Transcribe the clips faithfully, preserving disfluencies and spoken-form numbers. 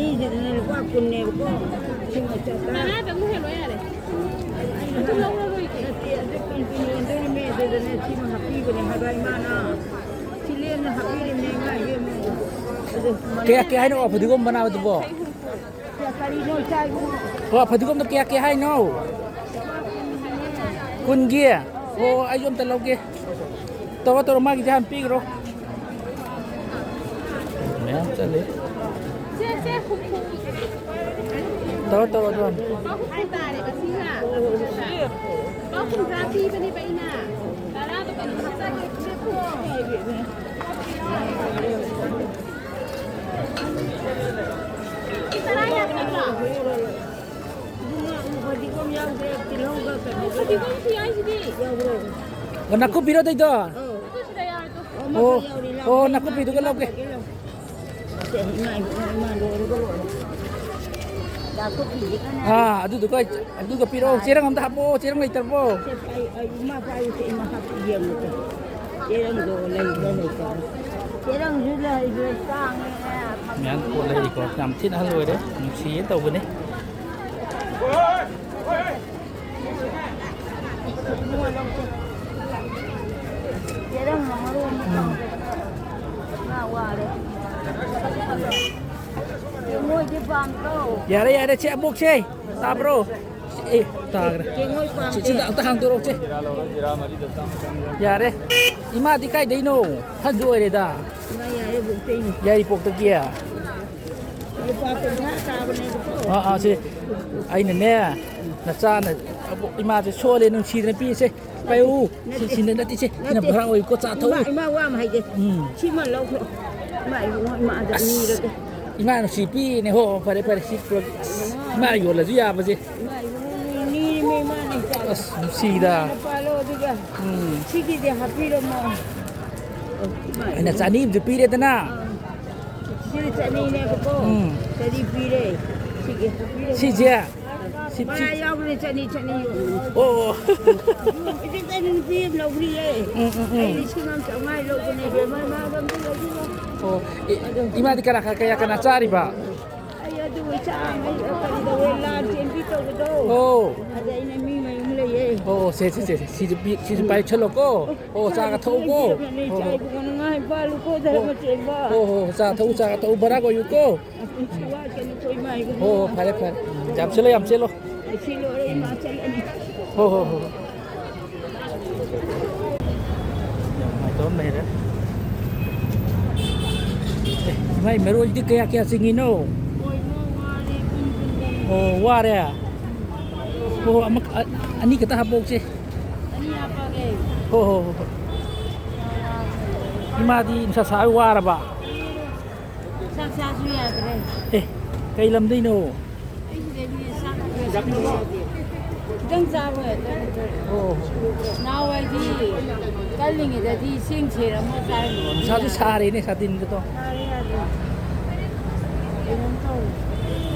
ꯃꯤꯁꯤꯗꯅꯦ ꯂꯨꯄꯥ ꯀꯨꯟꯅꯦꯕꯀꯣ꯫ ꯁꯤꯃ ꯆꯠꯂꯦ꯫ ꯇꯔꯥꯗꯪ ꯂꯣꯏꯍꯜꯂꯣ ꯌꯥꯔꯦ꯫ ꯑꯗꯨ ꯂꯧꯔꯔꯣꯏꯒꯦ꯫ ꯅꯠꯇꯦ, ꯑꯗꯨ ꯀꯨꯟ ꯀꯨꯟ ꯌꯣꯟꯗꯣꯏꯅꯦ, ꯑꯗꯨꯗꯅꯦ ꯁꯤꯃ ꯍꯥꯞꯄꯤꯕꯅꯦ ꯍꯥꯏꯕ ꯏꯃꯥꯅ꯫ ꯁꯤ ꯂꯦꯝꯅ ꯍꯥꯞꯄꯤꯔꯤꯕꯅꯦ ꯏꯃꯥ ꯏꯕꯦꯝꯃ꯫ ꯑꯗꯨ ꯀꯌꯥ, ꯀꯌꯥ ꯍꯥꯏꯅꯣ ꯐꯗꯤꯒꯣꯝ ꯃꯅꯥꯗꯨꯕꯣ? ꯀꯔꯤꯅꯣ ꯏꯆꯥ ꯏꯕꯨꯡꯉꯣ? ꯑꯣ, ꯐꯗꯤꯒꯣꯝꯗꯣ ꯀꯌꯥ, ꯀꯌꯥ ꯍꯥꯏꯅꯣ? ꯀꯨꯟꯒꯤ? ꯑꯣ, ꯑꯩꯁꯨ ꯑꯝꯇ ꯂꯧꯒꯦ꯫ ꯇꯧꯔꯣ, ꯇꯧꯔꯣ, ꯃꯥꯒꯤꯁꯦ ꯍꯥꯟꯅ ꯄꯤꯈ꯭ꯔꯣ꯫ ꯃꯌꯥꯝ ꯆꯠꯂꯤ꯫ ꯁꯦ, ꯁꯦ, ꯍꯨꯝꯐꯨ꯫ ꯇꯧꯔꯣ, ꯇꯧꯔꯣ, ꯑꯗꯨ ꯍꯥꯟꯅ꯫ ꯂꯨꯄꯥ ꯍꯨꯝꯐꯨ ꯇꯥꯔꯦꯕ ꯁꯤꯅ꯫ ꯂꯨꯄꯥ ꯀꯨꯟꯊ꯭ꯔꯥ ꯄꯤꯕꯅꯦꯕ ꯑꯩꯅ꯫ ꯇꯔꯥꯗꯣ ꯀꯩꯅꯣ ꯍꯥꯞꯆꯜꯂꯦ꯫ ꯁꯤ ꯇꯔꯥ ꯌꯥꯗ꯭ꯔꯕ꯭ꯔꯣ? ꯐꯗꯤꯒꯣꯝ ꯌꯥꯎꯗꯦ, ꯇꯤꯜꯍꯧꯒ ꯀꯩꯅꯣꯒ꯫ ꯐꯗꯤꯒꯣꯝꯁꯨ ꯌꯥꯎꯁꯤꯗꯤ꯫ ꯌꯥꯎꯕ꯭ꯔꯣ? ꯑꯣ, ꯅꯥꯀꯨꯞꯄꯤꯔꯣ ꯑꯗꯩꯗꯣ? ꯑꯧ꯫ ꯑꯗꯨꯁꯨ ꯌꯥꯎꯔꯦ꯫ ꯑꯣ, ꯃꯥ ꯑꯣ, ꯈꯔ ꯌꯥꯎꯔꯤ, ꯂꯥꯛꯑꯣ, ꯑꯣ, ꯏꯃꯥ, ꯅꯥꯀꯨꯞꯄꯤꯗꯨꯒ ꯏꯃꯥ ꯂꯧꯒꯦ꯫ ꯄꯨꯔꯛꯀꯦ, ꯂꯥꯛꯑꯣ꯫ ꯁꯦ, ꯏꯃꯥ, ꯏꯃꯥ, ꯏꯃꯥ ꯂꯣꯏꯔꯒ ꯂꯣꯏꯔꯦ꯫ ꯅꯥꯀꯨꯞꯄꯤꯁꯦ ꯀꯅꯥ? ꯑꯥ, ꯑꯗꯨꯗꯨꯒ, ꯑꯗꯨꯒ ꯄꯤꯔꯛꯑꯣ꯫ ꯆꯦꯔꯪ ꯑꯝꯇ ꯍꯥꯞꯄꯛꯑꯣ, ꯆꯦꯔꯪ ꯂꯩꯇ꯭ꯔꯕꯣ? ꯁꯦ, ꯑꯩ, ꯑꯩ, ꯏꯃꯥ ꯄꯥꯏꯌꯨꯁꯦ, ꯏꯃꯥ ꯍꯥꯞꯄꯤ ꯌꯦꯡꯉꯨꯁꯦ꯫ ꯆꯦꯔꯪꯗꯣ ꯂꯩꯕ꯭ꯔꯥ ꯂꯩꯇꯕ꯭ꯔꯥ? ꯆꯦꯔꯪꯁꯨ ꯂꯩꯕ꯭ꯔꯥ? ꯇꯥꯡꯉꯦ꯫ ꯃꯌꯥꯝ ꯄꯣꯠ ꯂꯩꯔꯤꯀꯣ꯫ ꯌꯥꯝ ꯊꯤꯅ ꯑꯍꯜ ꯑꯣꯏꯔꯦ꯫ ꯅꯨꯡꯁꯤꯌꯦ ꯇꯧꯕꯅꯤ꯫ ꯆꯦꯔꯪꯅ ꯃꯔꯣꯟ ꯑꯃ ꯎꯝ꯫ ꯉꯥ ꯋꯥꯔꯦ꯫ ꯃꯣꯏꯗꯤ ꯄꯥꯝꯗ꯭ꯔꯣ? ꯌꯥꯔꯦ, ꯌꯥꯔꯦ, ꯁꯤ ꯑꯃꯨꯛꯁꯦ꯫ ꯇꯥꯕ꯭ꯔꯣ? ꯑꯦ, ꯇꯥꯈ꯭ꯔꯦ꯫ ꯀꯦꯡꯉꯣꯏ ꯄꯥꯝꯗꯦ꯫ ꯁꯤꯗ ꯑꯝꯇ ꯍꯥꯡꯗꯣꯔꯛꯎꯁꯦ꯫ ꯌꯥꯔꯦ꯫ ꯏꯃꯥꯗꯤ ꯀꯥꯏꯗꯩꯅꯣ? ꯑꯍꯟꯁꯨ ꯑꯣꯏꯔꯦꯗ꯫ ꯏꯃꯥ ꯌꯥꯏꯔꯤꯄꯣꯛꯇꯩꯅꯦ꯫ ꯌꯥꯏꯔꯤꯄꯣꯛꯇꯒꯤ? ꯂꯨꯄꯥ ꯀꯨꯟꯊ꯭ꯔꯥ ꯇꯥꯕꯅꯦꯕꯀꯣ꯫ ꯑꯥ, ꯑꯥ, ꯁꯤ ꯑꯩꯅꯅꯦ, ꯅꯆꯥꯅ, ꯏꯃꯥꯁꯦ ꯁꯣꯜꯂꯦ, ꯅꯨꯡꯁꯤꯗꯅ ꯄꯤꯁꯦ꯫ ꯄꯥꯏꯌꯨ꯫ ꯁꯤ, ꯅꯠꯇꯦ꯫ ꯁꯤꯅ ꯅꯠꯇꯦ, ꯁꯦ꯫ ꯁꯤꯅ ꯅꯠꯇꯦ꯫ ꯚꯔꯥ ꯑꯣꯏꯀꯣ, ꯆꯥ ꯊꯛꯎ꯫ ꯏꯃꯥ, ꯏꯃꯥ ꯋꯥ ꯑꯃ ꯍꯥꯏꯒꯦ꯫ ꯎꯝ꯫ ꯁꯤꯃ ꯂꯧꯈ꯭ꯔꯣ꯫ ꯏꯃꯥ, ꯏꯃꯥ, ꯏꯃꯥꯗ ꯑꯁ, ꯅꯤꯔꯒꯦ꯫ ꯏꯃꯥ ꯅꯨꯡꯁꯤ ꯄꯤꯅꯦ꯫ ꯍꯣ, ꯍꯣ, ꯐꯔꯦ, ꯐꯔꯦ꯫ ꯁꯤ ꯄꯨꯔꯛ-, ꯏꯃꯥ ꯅꯨꯡꯁꯤ ꯄꯤꯅꯦ꯫ ꯏꯃꯥ ꯌꯣꯜꯂꯁꯨ ꯌꯥꯕꯁꯦ꯫ ꯏꯃꯥ ꯏꯃꯥ ꯅꯤꯔꯤꯃꯦ ꯏꯃꯥꯅ ꯏꯆꯥꯗ꯫ ꯑꯁ, ꯅꯨꯡꯁꯤꯗ꯫ ꯏꯃꯥꯅ ꯄꯥꯜꯂꯣ ꯑꯗꯨꯒ ꯎꯝ꯫ ꯁꯤꯒꯤꯗꯤ ꯍꯥꯞꯄꯤꯔꯝꯃꯣ꯫ ꯑꯣ, ꯏꯃꯥ ꯑꯩꯅ ꯏꯃꯥ꯫ ꯆꯅꯤ ꯑꯃꯁꯨ ꯄꯤꯔꯦꯗꯅ꯫ ꯑꯥ꯫ ꯁꯤꯅ ꯆꯅꯤꯅꯦꯕꯀꯣ꯫ ꯎꯝ꯫ ꯆꯅꯤ ꯄꯤꯔꯦ꯫ ꯁꯤꯒꯤ ꯍꯥꯞꯄꯤꯔꯝꯃꯣ꯫ ꯁꯤꯁꯦ? ꯁꯤ, ꯁꯤ꯫ ꯃꯌꯥ ꯌꯥꯎꯕꯅꯦ, ꯆꯅꯤ, ꯆꯅꯤ ꯌꯣꯟꯕꯅꯦ꯫ ꯑꯣ, ꯑꯣ꯫ ꯍꯧꯖꯤꯛꯇ ꯑꯩꯅ ꯅꯨꯄꯤ ꯑꯃ ꯂꯧꯈ꯭ꯔꯤꯌꯦ꯫ ꯎꯝ, ꯎꯝ, ꯎꯝ꯫ ꯑꯩ ꯂꯤꯁꯤꯡ ꯑꯃ ꯆꯥꯝꯃꯉꯥ ꯂꯧꯕꯅꯦ, ꯏꯕꯦꯝꯃ, ꯏꯃꯥꯗ ꯑꯝꯇ ꯂꯧꯕꯤꯌꯣ꯫ ꯑꯣ, ꯏ-, ꯑꯗꯣ ꯏꯃꯥꯗꯤ ꯀꯅꯥ, ꯀꯌꯥ ꯀꯅꯥ ꯆꯥꯔꯤꯕ? ꯆꯥ ꯃꯩ ꯀꯔꯤ ꯇꯧꯋꯦ, ꯂꯥꯟ ꯆꯦꯟꯕꯤ ꯇꯧꯕꯗꯣ꯫ ꯑꯣ꯫ ꯑꯗ ꯑꯩꯅ ꯃꯤ ꯃꯌꯨꯝ ꯂꯩꯌꯦ꯫ ꯑꯣ, ꯁꯦ, ꯁꯦ, ꯁꯦ, ꯁꯦ, ꯁꯤꯁꯨ ꯄꯤ-, ꯁꯤꯁꯨ ꯄꯥꯏꯁꯜꯂꯣꯀꯣ꯫ ꯑꯣ, ꯆꯥꯒ ꯊꯛꯎꯀꯣ꯫ ꯆꯥ ꯍꯣ, ꯍꯣ꯫ ꯏꯕꯨꯡꯉꯣ, ꯅꯪ ꯉꯥ ꯍꯦꯛ ꯄꯥꯜꯂꯨꯀꯣ, ꯍꯣ꯫ ꯙꯔꯃ ꯆꯦꯟꯕ꯫ ꯍꯣ, ꯍꯣ, ꯆꯥ ꯊꯛꯎ, ꯆꯥꯒ ꯊꯛꯎ, ꯚꯔꯥ ꯑꯣꯏꯌꯨꯀꯣ꯫ ꯄꯨꯟꯁꯤ ꯋꯥꯠꯀꯅꯨꯀꯣ, ꯏꯃꯥ ꯏꯕꯨꯡꯉꯣ꯫ ꯍꯣ, ꯍꯣ, ꯐꯔꯦ, ꯐꯔꯦ꯫ ꯌꯥꯝ ꯆꯦꯜꯂꯣ, ꯌꯥꯝ ꯆꯦꯜꯂꯣ꯫ ꯑꯩ ꯁꯤ ꯂꯣꯏꯔꯦ, ꯏꯃꯥ ꯆꯠꯂꯅꯤ꯫ ꯍꯣ, ꯍꯣ, ꯍꯣ꯫ ꯅꯨꯡꯉꯥꯏꯇꯕ ꯑꯃ ꯂꯩꯔꯦ꯫ ꯑꯦ, ꯏꯃꯥꯏ, ꯃꯔꯣꯏꯗꯤ ꯀꯌꯥ ꯀꯌꯥ ꯆꯤꯡꯉꯤꯅꯣ? ꯑꯣ, ꯋꯥꯔꯦ? ꯍꯣ, ꯍꯣ, ꯑꯃ, ꯑ-, ꯑꯅꯤ ꯈꯛꯇ ꯍꯥꯞꯄꯛꯎꯁꯦ꯫ ꯑꯅꯤ ꯍꯥꯞꯄꯛꯑꯒꯦ꯫ ꯍꯣ, ꯍꯣ, ꯍꯣ, ꯍꯣ꯫ ꯏꯃꯥꯗꯤ ꯅꯨꯡꯁꯥ ꯁꯥꯕ ꯋꯥꯔꯕ? ꯆꯥꯛ ꯆꯥꯁꯨ ꯌꯥꯗ꯭ꯔꯦ꯫ ꯑꯦ, ꯀꯩ ꯂꯝꯗꯩꯅꯣ? ꯑꯩ ꯁꯤꯗꯩꯅꯦ, ꯆꯥꯛ ꯈꯤꯇꯪ ꯆꯥꯕ ꯌꯥꯗ꯭ꯔꯦ꯫ ꯑꯣ꯫ ꯅꯍꯥꯟꯋꯥꯏꯗꯤ ꯀꯜꯂꯤꯉꯩꯗꯗꯤ ꯆꯦꯡ ꯁꯦꯔ ꯑꯃ ꯆꯥꯔꯝꯃꯤ꯫ ꯅꯨꯡꯁꯥꯁꯨ ꯁꯥꯔꯦꯅꯦ, ꯁꯥꯇꯤꯟꯒꯗꯣ꯫ ꯁꯥꯔꯦ, ꯌꯥꯗ꯭ꯔꯦ꯫ ꯀꯩꯅꯣꯝ ꯇꯧꯔꯦ꯫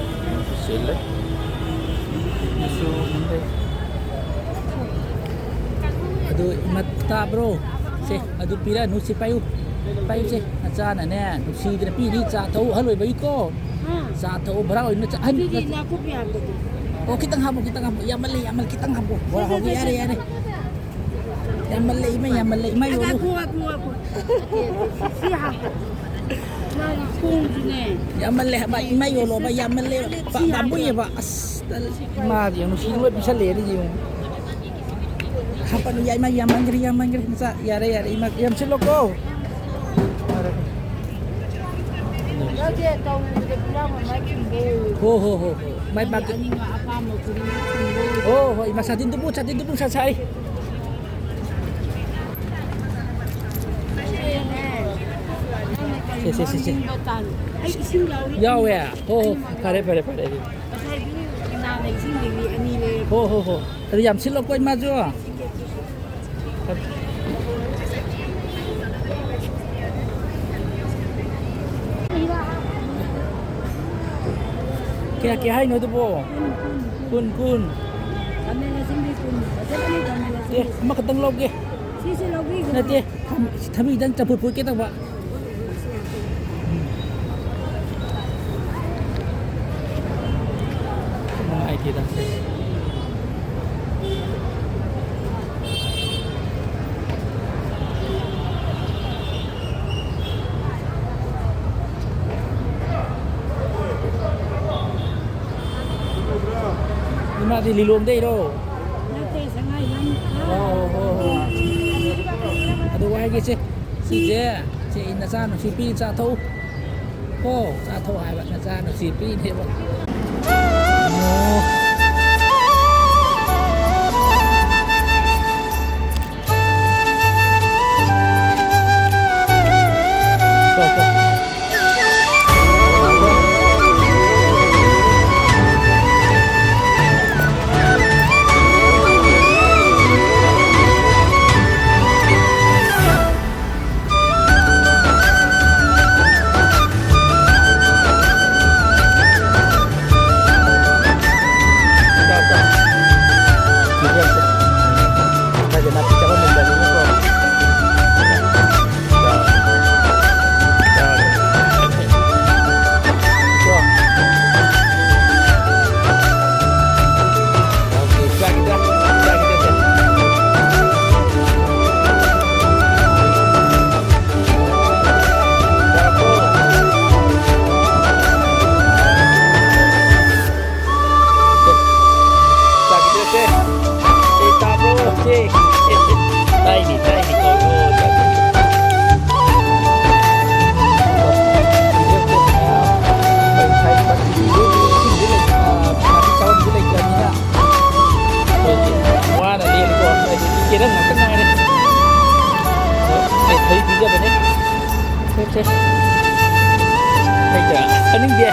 ꯆꯤꯜꯂꯦ꯫ ꯑꯗꯨ ꯏꯃꯥ ꯇꯥꯕ꯭ꯔꯣ? ꯁꯦ, ꯑꯗꯨ ꯄꯤꯔꯛꯑꯅꯨ, ꯁꯤ ꯄꯥꯏꯌꯨ꯫ ꯄꯥꯏꯌꯨ, ꯁꯦ꯫ ꯅꯆꯥꯅꯅꯦ, ꯅꯨꯡꯁꯤꯗꯅ ꯄꯤꯔꯤ, ꯆꯥ ꯊꯛꯎ, ꯑꯍꯜ ꯑꯣꯏꯕꯒꯤꯀꯣ꯫ ꯎꯝ꯫ ꯆꯥ ꯊꯛꯎ, ꯚꯔꯥ ꯑꯣꯏꯅ ꯆꯥ-, ꯑꯍꯟ ꯑꯗꯨꯗꯤ ꯅꯠꯇꯦ꯫ ꯅꯥꯀꯨꯞꯄꯤ ꯍꯥꯞꯄꯗꯤ? ꯑꯣ, ꯈꯤꯇꯪ ꯍꯥꯞꯄꯣ, ꯈꯤꯇꯪ ꯍꯥꯞꯄꯣ꯫ ꯌꯥꯝꯃꯜꯂꯦ, ꯌꯥꯝꯃꯜꯂꯦ, ꯈꯤꯇꯪ ꯍꯥꯞꯄꯣ꯫ ꯕꯣꯔꯥ ꯁꯦ, ꯁꯦ, ꯍꯥꯎꯕ, ꯁꯦ, ꯌꯥꯔꯦ, ꯁꯦ꯫ ꯌꯥꯔꯦ꯫ ꯌꯥꯝꯃꯜꯂꯦ, ꯏꯃꯥ, ꯌꯥꯝꯃꯜꯂꯦ, ꯏꯃꯥ, ꯌꯣꯜꯂꯨ꯫ ꯉꯥꯏꯈꯣ, ꯉꯥꯏꯈꯣ, ꯉꯥꯏꯈꯣ꯫ ꯅꯠꯇꯦ, ꯁꯤ ꯍꯥꯞꯄꯣ꯫ ꯃꯥꯅ ꯈꯣꯡꯁꯨꯅꯦ꯫ ꯌꯥꯝꯃꯜꯂꯦ ꯍꯥꯏꯕ, ꯏꯃꯥ ꯌꯣꯜꯂꯣꯕ, ꯌꯥꯝꯃꯜꯂꯦ꯫ ꯁꯤ ꯄꯥ-, ꯍꯥꯞꯄꯣ꯫ ꯄꯥꯝꯃꯨꯏꯌꯦꯕ꯫ ꯑꯁ, ꯇꯜꯂꯦ꯫ ꯏꯃꯥꯗꯤ ꯌꯦꯡꯉꯨ, ꯁꯤ ꯂꯣꯏ ꯄꯤꯁꯜꯂꯛꯑꯦ, ꯑꯗꯨ ꯌꯦꯡꯉꯨ꯫ ꯍꯥꯞꯄꯅꯨ, ꯌꯥꯏꯃ, ꯌꯥꯝꯃꯟꯈ꯭ꯔꯦ, ꯌꯥꯝꯃꯟꯈ꯭ꯔꯦ, ꯃꯆꯥ, ꯌꯥꯔꯦ, ꯌꯥꯔꯦ, ꯏꯃꯥ, ꯌꯥꯝꯁꯤꯜꯂꯣꯀꯣ꯫ ꯐꯔꯦ꯫ ꯂꯧꯗꯦ, ꯇꯧꯕꯗ ꯄꯨꯔꯥ ꯃꯃꯥꯏ ꯆꯨꯝꯕ ꯑꯣꯏꯌꯦ꯫ ꯍꯣ, ꯍꯣ, ꯍꯣ, ꯍꯣ꯫ ꯃꯥꯏ ꯅꯪꯒꯤ ꯄꯥꯛꯀꯤ-, ꯑꯅꯤꯃꯛ ꯑꯄꯥꯝꯕ ꯈꯨꯗꯤꯡꯃꯛ ꯆꯨꯝꯕ ꯑꯣꯏꯌꯦ꯫ ꯍꯣ, ꯍꯣꯏ, ꯏꯃꯥ, ꯁꯥꯇꯤꯟꯗꯨꯕꯨ, ꯁꯥꯇꯤꯟꯗꯨꯕꯨ ꯁꯥ-, ꯁꯥꯏ꯫ ꯅꯪꯅꯦ, ꯅꯪꯅ ꯁꯦ, ꯁꯦ, ꯁꯦ, ꯁꯦ꯫ ꯀꯔꯤꯅꯣ ꯅꯤꯡꯕ ꯇꯥꯟ-, ꯑꯩ ꯏꯁꯤꯡ ꯌꯥꯎꯔꯤ꯫ ꯌꯥꯎꯋꯦ? ꯍꯣ, ꯍꯣ, ꯑꯅꯤꯃꯛ ꯐꯔꯦ, ꯌꯥꯎꯔꯤ꯫ ꯐꯔꯦ, ꯐꯔꯦ, ꯑꯗꯨꯗꯤ꯫ ꯉꯁꯥꯏꯗꯤ ꯀꯅꯥꯅ ꯏꯁꯤꯡ ꯂꯤꯛꯂꯤ ꯑꯅꯤ ꯂꯩꯔꯛꯄ? ꯍꯣ, ꯍꯣ, ꯍꯣ꯫ ꯑꯗꯨ ꯌꯥꯝ ꯁꯤꯜꯂꯣꯀꯣ, ꯏꯃꯥꯁꯨ꯫ ꯀꯌꯥ, ꯀꯌꯥ ꯍꯥꯏꯅꯣ ꯑꯗꯨꯕꯣ? ꯀꯨꯟ, ꯀꯨꯟ꯫ ꯈꯥꯃꯦꯟ ꯑꯁꯤꯟꯕꯤ ꯀꯨꯟ꯫ ꯐꯖꯕꯅꯤ ꯈꯥꯃꯦꯟ ꯑꯦ, ꯑꯁꯤꯟꯕꯤ꯫ ꯑꯃꯈꯛꯇꯪ ꯂꯧꯒꯦ꯫ ꯁꯤꯁꯦ ꯂꯧꯕꯤꯒꯅꯨ꯫ ꯅꯠꯇꯦ, ꯊꯝ-, ꯊꯝꯆꯦꯠ ꯈꯤꯇꯪ ꯆꯝꯐꯨꯠ ꯐꯨꯠꯀꯦ ꯇꯧꯕ꯫ ꯍꯥꯏꯈꯤꯗ꯫ ꯏꯃꯥꯗꯤ ꯂꯤꯂꯣꯡꯗꯩꯔꯣ? ꯅꯠꯇꯦ, ꯁꯉꯥꯏ ꯂꯝ꯫ ꯑꯣ, ꯑꯣ, ꯑꯣ꯫ ꯑꯗꯨ ꯋꯥ ꯍꯥꯏꯒꯦꯁꯦ, ꯁꯤꯁꯦ, ꯁꯤ ꯅꯆꯥ ꯅꯨꯡꯁꯤ ꯄꯤ ꯆꯥꯊꯣꯛꯎ꯫ ꯀꯣ, ꯆꯥꯊꯣꯛ ꯍꯥꯏꯕ ꯅꯆꯥ ꯅꯨꯡꯁꯤ ꯄꯤꯅꯦꯕ꯫ ꯑꯣ꯫ ꯀꯣ, ꯀꯣ꯫ ꯆꯥꯈꯤꯗ꯭ꯔꯦ ꯁꯦ꯫ ꯁꯦ ꯇꯥꯕ꯭ꯔꯣ? ꯁꯦ꯫ ꯇꯥꯏꯅꯤ, ꯇꯥꯏꯅꯤ, ꯀꯧꯔꯣ꯫ ꯏꯁꯤꯡꯁꯨ ꯂꯩ-, ꯑ, ꯄꯥꯔꯇꯤ ꯆꯥꯐꯝꯁꯨ ꯂꯩꯇ꯭ꯔꯕꯅꯤꯅ ꯑꯩꯈꯣꯏꯒꯤ ꯋꯥꯅ ꯂꯦꯜꯂꯤꯀꯣ꯫ ꯑꯩꯈꯣꯏꯗꯤ ꯀꯦꯔꯝ ꯉꯥꯛꯇ ꯉꯥꯏꯔꯦ꯫ ꯑꯗꯣ ꯁꯦ ꯊꯕꯤ ꯄꯤꯖꯕꯅꯦ꯫ ꯁꯦ, ꯁꯦ꯫ ꯑꯩꯗ ꯆꯥꯅꯤꯡꯗꯦ꯫